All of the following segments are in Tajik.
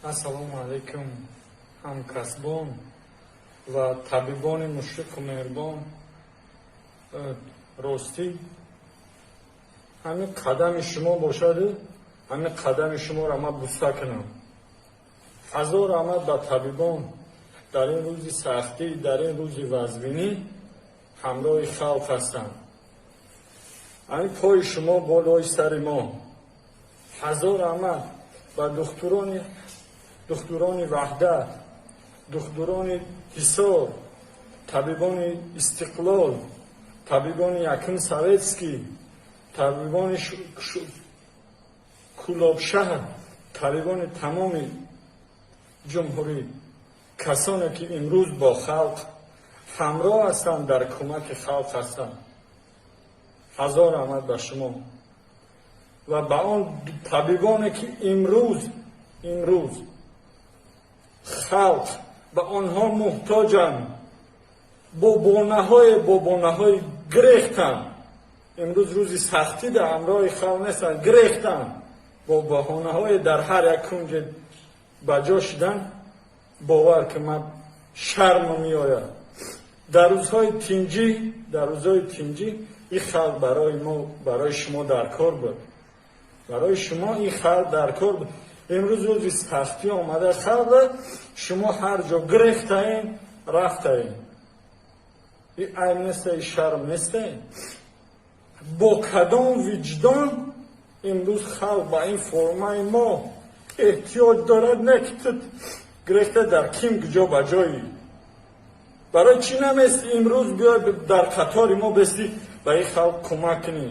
Ассалому алайкум, ҳамкасбон ва табибони мушфиқу меҳрубон. Ростӣ, ҳамин қадами шумо бошаду ҳамин қадами шуморо ман буса кунам. Ҳазор раҳмат ба табибон, дар ин рӯзи сахтӣ, дар ин рӯзи вазбинӣ ҳамроҳи халқ ҳастанд. Ҳамин пои шумо болои сари мо. Ҳазор раҳмат ба духтурони Ваҳдат, духтурони Ҳисор, табибони Истиқлол, табибони якум Советский, табибони Кӯлобшаҳр, табибони тамоми ҷумҳурӣ, касоне ки имрӯз бо халқ ҳамроҳ ҳастанд, дар кӯмаки халқ ҳастанд. Ҳазор раҳмат ба шумо ва ба он табибоне ки имрӯз халқ ба онҳо муҳтоҷанд, бо бонаҳои гирехтанд. Имрӯз рӯзи сахтӣ дар ҳамроҳи халқ нестанд, гирехтанд, бо баҳонаҳое дар ҳар як кунҷе ба ҷо шудан. Бовар ки ман шармам меояд. Дар рӯзҳои тинҷӣ ин халқ барои мо, барои шумо дар кор буд, барои шумо ин халқ дар кор буд. Имрӯз рӯзи сахтӣ омада халқ, шумо ҳар ҷо гирехтаем, рафтаем. Ин айб неста, ин шарм неста? Бо кадом виҷдон имрӯз халқ ба ин формаи мо эҳтиёҷ дорад, не ки ту гирехта дар ким куҷо ба ҷои? Барои чӣ намести имрӯз биёй дар қатори мо бести, ба ин халқ кӯмак кунӣ?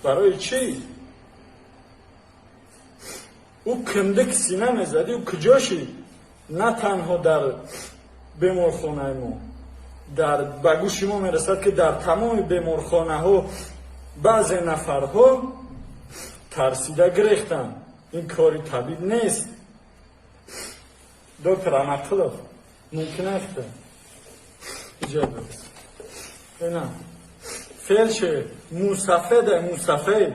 Барои чӣ? Ӯ киндик сина мезадӣ, ӯ куҷо шид? На танҳо дар беморхонаи мо, дар ба гӯши мо мерасад, ки дар тамоми беморхонаҳо баъзе нафарҳо тарсида гирехтанд. Ин кори табиб нест. Доктор Анақилов, мумкин аст ина фелдшер мусафеда, мусафед,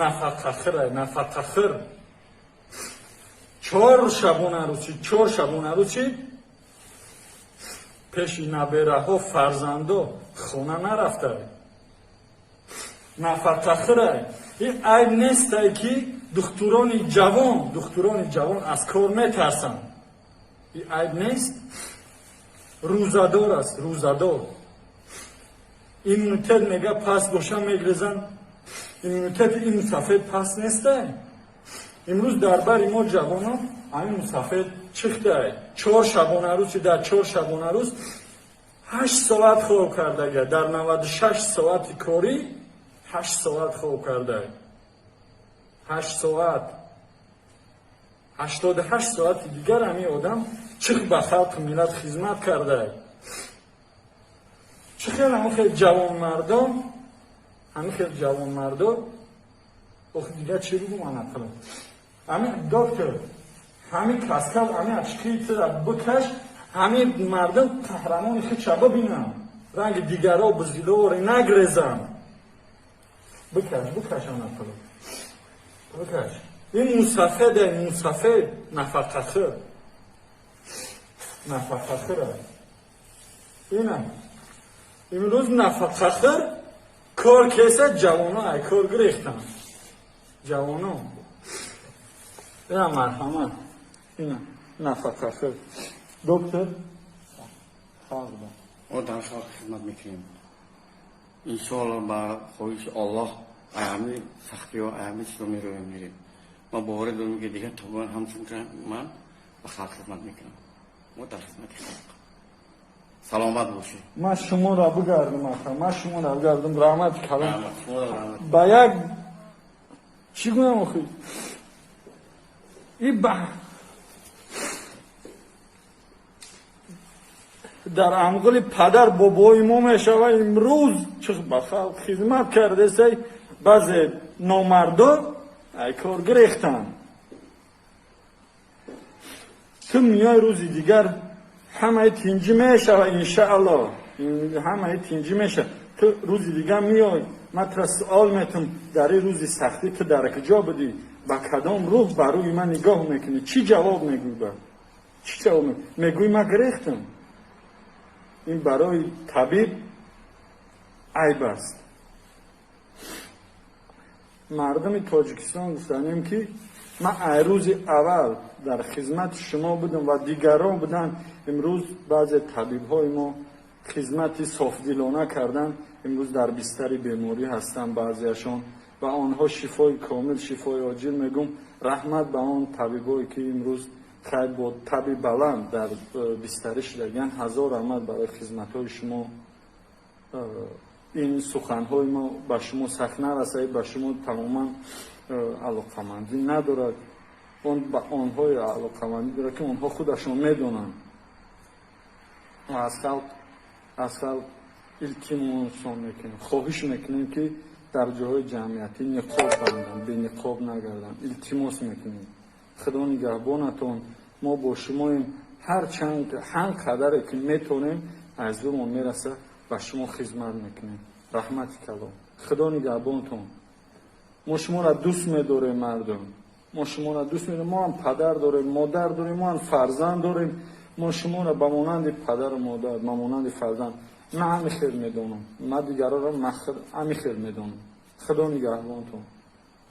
нафақахӯра, нафақахӯр. 4 шабонарӯзи, 4 шабонарӯзи пеши набераҳо, фарзандо хона нарафта, нафақахӯра. Ин айб нестай, ки духтурони ҷавон аз кор метарсанд? Ин айб нест? Рӯзадор аст, рӯзадор. Иммунитет мега паст боша, мегрезанд. Иммунитети ин мусафед паст нестай. Имрӯз дар бари мо ҷавонон ҳамин мусафед чихтай. 4 шабонарӯзи, дар 4 шабонарӯз 8 соат хоб кардага, дар 96 соати корӣ 8 соат хоб карда, 8 соат. 88 соати дигар ҳамин одам чих ба халқи миллат хизмат карда? Чӣ хел ҳамин хел ҷавонмардон, ҳамин хел ҷавонмардо? Охи, дигар чӣ бигум? Анақила ҳамин доктор, ҳамин каскал, ҳамин очки тира бикаш, ҳамин мардум қаҳрамони худша бибинам, ранги дигаро бузиловори нагрезам. Бикаш, бикаш, анақила бикаш. Ин мусафеде, мусафед, нафақахӯр, нафақахӯра. Ина имрӯз нафақахӯр кор кеса, ҷавоно ай кор гирехтанд, ҷавоно. Ина, марҳамат, ина нафақахӯр доктор халқ. Мо дар халқ хизмат мекунем, иншоалло. Ба хоҳиши Оллоҳ ҳамин сахтиҳо, ҳамин чизо мероем, мерем. Ман боварӣ дорам, ки дигар табибон ҳамчун ман ба халқ хизмат мекунам. Мо дар хизмати халқ. Саломат бошед. Ман шуморо бигардам, аха, ман шуморо бигардам. Раҳмати калом. Раҳмат, шуморо раҳмат. Ба як чӣ гӯям охи? И ба дар амғили падар бобои мо мешава. Имрӯз чӣ ба халқ хизмат кардесай, баъзе номардо ай кор гирехтанд. Ту миёи, рӯзи дигар ҳамаи тинҷӣ мешава, иншаалло, ҳамаи тинҷӣ мешава. Ту рӯзи дигар миёй, ман тура суол метум: дар ин рӯзи сахтӣ ту дар куҷо будӣ? Ба кадом рӯҳ ба рӯи ман нигоҳ мекунӣ? Чӣ ҷавоб мегӯй? Ба чӣ ҷавоб мегӯй? Ман гирехтам. Ин барои табиб айб аст. Мардуми Тоҷикистон, гуфтанем, ки ман ай рӯзи аввал дар хизмати шумо будам ва дигарон буданд. Имрӯз баъзе табибҳои мо хизмати софдилона карданд, имрӯз дар бистари беморӣ ҳастанд баъзеашон ва онҳо шифои комил, шифои оҷил мегӯм. Раҳмат ба он табибое, ки имрӯз хайр бо таби баланд дар бистарӣ шудагиянд. Ҳазор раҳмат барои хизматҳои шумо. Ин суханҳои мо ба шумо сахт нарасад, ба шумо тамоман алоқамандӣ надорад. Он ба онҳое алоқамандӣ дорад, ки онҳо худашон медонанд. Аз халқ илтимосон мекунем, хоҳиш мекунем, ки дар ҷойҳои ҷамъиятӣ ниқоб банданд, бениқоб нагарданд. Илтимос мекунем. Худо нигаҳбонатон. Мо бо шумоем. Ҳар чанд, ҳар қадаре ки метавонем, аз зӯрмон мераса, ба шумо хизмат мекунем. Раҳмати калом, Худо нигаҳбонтон. Мо шуморо дӯст медорем, мардум, мо шуморо дӯст медорем. Мо ҳам падар дорем, модар дорем, мо ҳам фарзанд дорем. Мо шуморо ба монанди падару модар, ба монанди фарзанд, ман ҳами хел медонам. Ман дигароро ҳами хел медонам. Худо нигаҳбонтон.